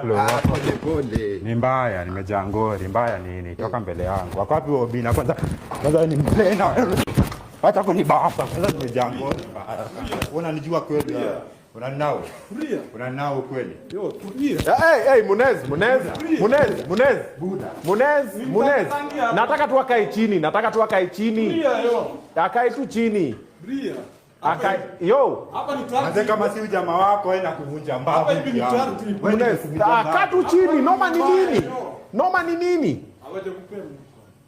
Halo. Ah, pole pole. Ni mbaya, nimejaa ngori, mbaya nini? Toka mbele yangu. Wako wapi Obina? Kwanza kwanza ni mplena. Acha kunibapa. Kwanza nimejaa ngori mbaya. Unanijua kweli wewe? Unaninao? Unaninao kweli? Yo, tulia. Hey, hey, Munez, Munez, Munez, Munez. Munez, Munez. Nataka tu akae chini, nataka tu akae chini. Tulia yo. Akae tu chini. Tulia. Akae yo. Hapa ni Manze taratibu. kama si ujamaa wako wewe nakuvunja mbavu. Hapa hivi ni yangu. taratibu. Wewe Munez, nikuvunja ah, mbavu. kaa tu chini. Noma ni nini? Noma ni nini? Awaje kupenda.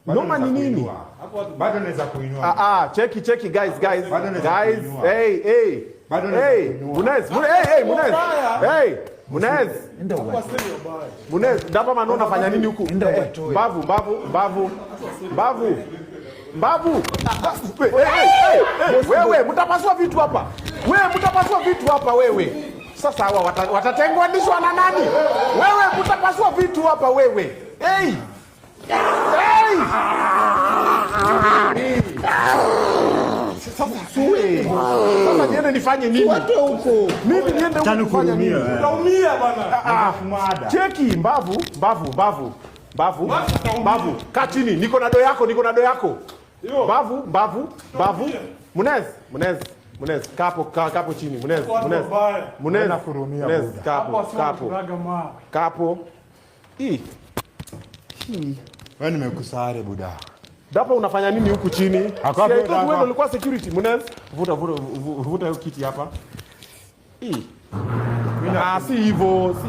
Bado Noma ni naweza nini? kuinua. Hapo watu Bado naweza kuinua. Ah, ah, cheki cheki guys guys Bado naweza guys. kuinua. Hey, hey. Bado naweza Hey, kuinua. Munez, Munez, hey, hey, Munez. Hey, Munez. hapa sio baya. Munez, dapa mano unafanya nini huku? Enda Eh, uwatoe. Mbavu, mbavu, mbavu. Mbavu. Mbavu. Hey, hey, hey, hey, wewe mtapasua vitu hapa. Wewe mtapasua vitu hapa wewe. Sasa hawa watatengwanishwa na nani? Wewe mtapasua vitu hapa wewe. Hey. Hey. Sasa sue. Sasa niende nifanye nini? Watu huko. Mimi niende huku kufanya nini? Nikuhurumie wewe. Utaumia bana. Ah, Kumada. cheki mbavu, mbavu, mbavu, mbavu, mbavu. Kaa chini, niko na do yako, niko na do yako. Yo. Mbavu, mbavu, mbavu. Munez, Munez, Munez, kapo, kapo chini, Munez, Watu Munez. wabaya. Munez, Nakuhurumia, Munez, Buda. kapo, Hapo kapo, kuraga mawe. kapo. Hii. Hii. Wewe nimekusare buda. Dapa unafanya nini huku chini? Ako wapi Si I thought Dapa? wewe ndio ulikuwa security. Munez, vuta vuta vuta hiyo kiti hapa. Hii. Ah, si hivyo, si.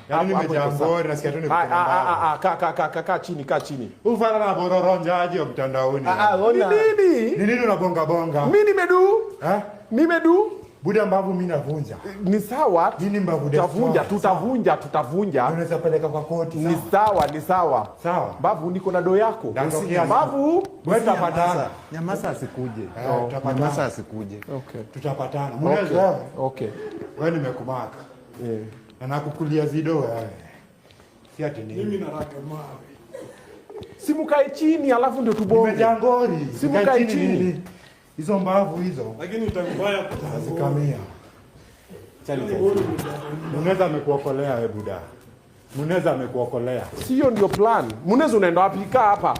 Yaani Hapo- hapo nimejaa iko sawa. ngori nasikia tu Ah, nikupe ah, mbavu. ah, ah, kaa kaa kaa kaa kaa chini, kaa chini. Ufana na bororonjaji wa mtandaoni. Ah, Ni ona. nini? Ni nini unabonga bonga? Mi nimedu. Eh? Nimedu. Buda mbavu mimi navunja. Ni sawa. Nini mbavu Tutavunja, destroy? tutavunja, tutavunja. Unaweza peleka kwa koti. Ni sawa, ni sawa. Sawa. Mbavu niko na do yako. Natokea. Mbavu. Wewe tutapatana. Nyamaza asikuje. Eh, tutapatana. Nyamaza asikuje. Okay. Tutapatana. Munez Okay. wewe. Okay. Wewe nimekumaka. Yeah. Na nakukulia zido wewe. Si ati nini. Mimi naraga mawe. Si mukae chini alafu ndio tubonge. Nimejaa ngori. Si Nikae mkae chini. nini? Hizo mbavu hizo. Lakini utakubaya Zikamia. Muneza amekuokolea wewe buda. Muneza amekuokolea. Sio ndio plan. Munez unaenda wapi? Kaa hapa.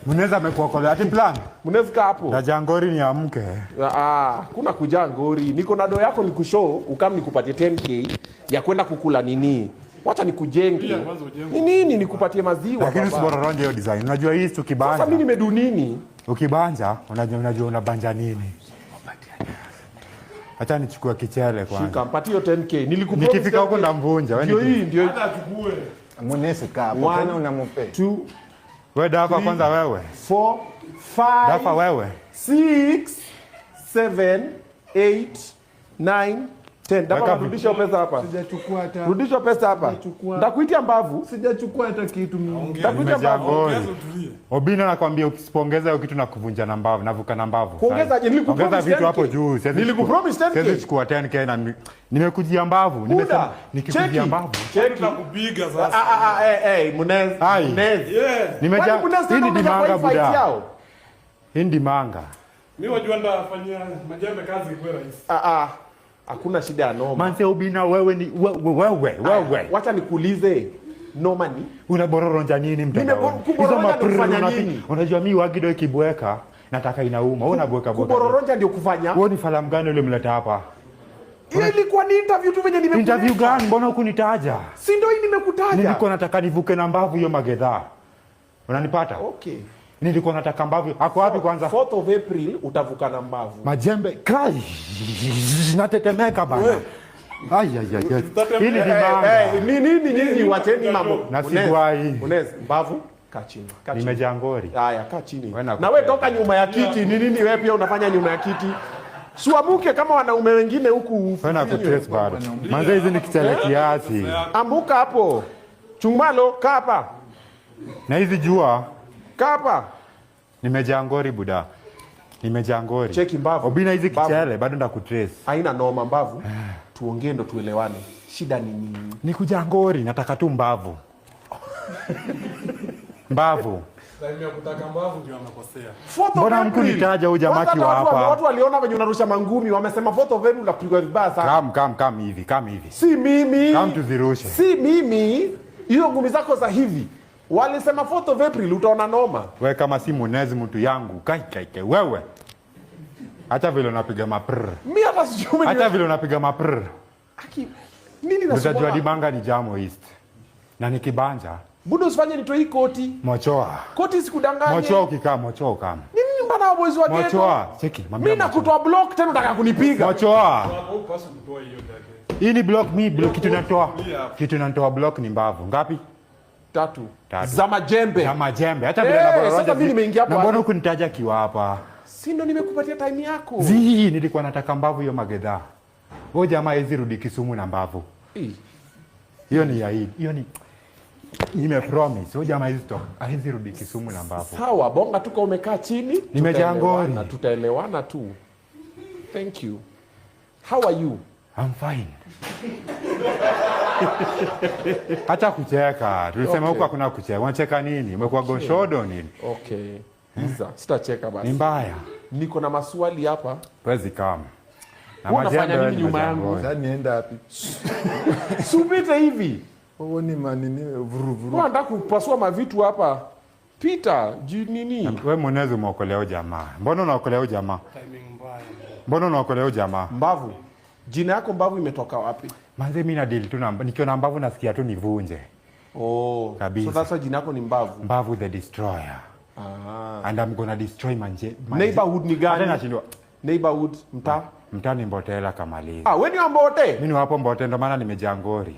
Muneza amekuokolea. Ati plan. Munez kaa hapo. Na jangori ni amke. Ah, kuna kujaa ngori. Niko na do yako nikushow, ukam nikupatie 10K ya kwenda kukula nini. Wacha nikujenge. Pia kwanza ujengwe. Ni nini nikupatie maziwa Lakini baba. usibororonje hiyo design. Unajua hii Sasa tukibanja. mimi nimedu nini? Ukibanja unajua unabanja nini. Acha nichukue kichele kwanza. Shika, mpatie hiyo 10K. Nilikupromise Nikifika huko 10K. ndamvunja. Wewe Ndio ni hii, ndio hii. Hata achukue. Munez kaa hapo. One, Tena unampe. 2 wewe dafa kwanza wewe. 4 5 Dafa wewe. 6 7 8 9 10. Dafa Weka rudisha hiyo pesa hapa. Sijachukua hata. Rudisha pesa hapa. Sijachukua. Ndakuitia mbavu. Sijachukua hata kitu mimi. Ndakuitia Nimejaa mbavu. ngori. Ongeza utulie. Obina nakwambia ukisipongeza hiyo kitu na kuvunja na mbavu, navuka na mbavu. Kuongeza je? Nilikupromise Ongeza vitu 10K. hapo juu. Siwezi Nilikupromise 10K. Siwezi chukua 10K na nimekujia mbavu. Nimesema Buda. nikikujia Cheki. mbavu. Cheki. Tutakupiga sasa. Ah, ah, ah, eh, eh, Munez. Ai. Munez. Yeah. Nimejaa Kwani Munez hii tena ni umejaa kwa dimanga hii fight buda. yao? Hii ni dimanga. Mimi wajua ndafanyia majembe kazi kwa rahisi. Ah, ah. Hakuna shida ya noma. Manze Obina wewe ni wewe wewe. Wacha nikuulize. Noma ni Unabororonja nini mtandaoni? Kubororonja Hizo ni maprrr kufanya nini? Unajua mi wagido ikibweka nataka inauma. Wewe unabweka bweka. Kubororonja ndio kufanya. Wewe ni falamu gani ule mleta hapa? Hiyo ilikuwa ni interview tu venye nimekuleta. Interview gani? Mbona hukunitaja? Si ndio hii nimekutaja? Nilikuwa nataka nivuke na mbavu hiyo magedhaa. Unanipata? Okay. Nilikuwa nataka mbavu. Ako wapi kwanza? 4th of April utavuka na mbavu. Majembe kai natetemeka bana. Ai ai ai. Hii ni Eh, dimanga. eh, ni nini nyinyi wacheni mambo. Na Munez, sigwai. Munez, mbavu kaa chini. Kaa chini. Nimejaa ngori. Haya, kaa chini. Wewe Na we toka nyuma ya kiti. Ni nini wewe pia unafanya nyuma ya kiti? Suamuke kama wanaume wengine huku. Wewe nakutrace bado. Manze hizi ni kichele kiasi. Ambuka hapo. Chungmalo, kaa hapa. Na hizi jua Kaa hapa. nimejaa ngori buda. Nimejaa ngori. Cheki mbavu. Obina hizi Mbavu. kichele bado ndakutrace. Haina noma mbavu. Tuongee ndo tuelewane. Shida ni nini? Ni kujaa ngori, nataka tu mbavu. Mbavu. Time ya kutaka mbavu ndio amekosea. 4th of Mbona April. hamkunitaja huyu jamaa Kwanza akiwa hata hapa? Watu waliona venye unarusha mangumi, wamesema 4th of April unapigwa vibaya sana. Kam kam kam hivi, kam hivi. Si mimi. Kam tuzirushe. Si mimi. Hizo ngumi zako za hivi. Walisema 4th of April utaona noma. We kama si Munezi mtu yangu, kai kai kai wewe. Hata vile unapiga maprr. Mimi hata sijui Hata vile unapiga maprr. Aki, nini Utajua nasumbua? dibanga ni jamo East. Na nikibanja Budo usifanye nitoe hii koti. mochoa. Koti sikudanganye. Mochoa ukikaa mochoa ukam. Nini mbana wa boys wa ghetto? Mochoa, cheki, mwambie Mimi nakutoa block tena unataka kunipiga. Mochoa. Hapo upaswi kutoa hiyo jacket. Hii ni block mi block kitu natoa. Kitu natoa block ni mbavu. Ngapi? Tatu. Tatu. Za majembe. Ya majembe. Hata vile Eh, na Boroja sasa mimi nimeingia hapo Na mbona aje? hukunitaja kiwa hapa? Si ndo nimekupatia time yako. Zii, nilikuwa nataka mbavu hiyo magedha. Wewe jamaa hawezi rudi Kisumu na mbavu. Eh, Hiyo ni ya hii. Hiyo ni nime promise. Wewe jamaa hawezi toka. Hawezi rudi Kisumu na mbavu. Sawa, bonga tuko umekaa chini. Nimejaa ngori. Tutaelewana, tutaelewana tu. Thank you. How are you? I'm fine. Hata kucheka. Tulisema Okay. huku hakuna kucheka. Unacheka nini? Umekuwa goshodo nini? Okay. Iza, sitacheka Ni basi. mbaya. Niko na maswali hapa. Wezi kama. Na Wewe unafanya majembe nini ni nyuma yangu? majangoni. Sasa nienda wapi? Supite hivi. Wewe ni manini vuru vuru. Wewe unataka kupasua mavitu hapa. Pita, nini? We mwenezi umeokolea huyu jamaa. Mbona unaokolea huyu jamaa? Timing mbaya. Mbona unaokolea huyu jamaa? Mbavu. Jina yako Mbavu imetoka wapi? Manze mimi na deal tu na nikiona mbavu nasikia tu nivunje. Oh, Kabisa. so that's why jina yako ni Mbavu. Mbavu the destroyer. Ah. And I'm gonna destroy manje. Neighborhood ni Hata gani? nashindwa. Neighborhood, mtaa? Mtaa ni Mbotela kamaliza. Ah, wewe ni wa Mbote? Mimi ni wapo Mbote ndo maana nimejaa ngori.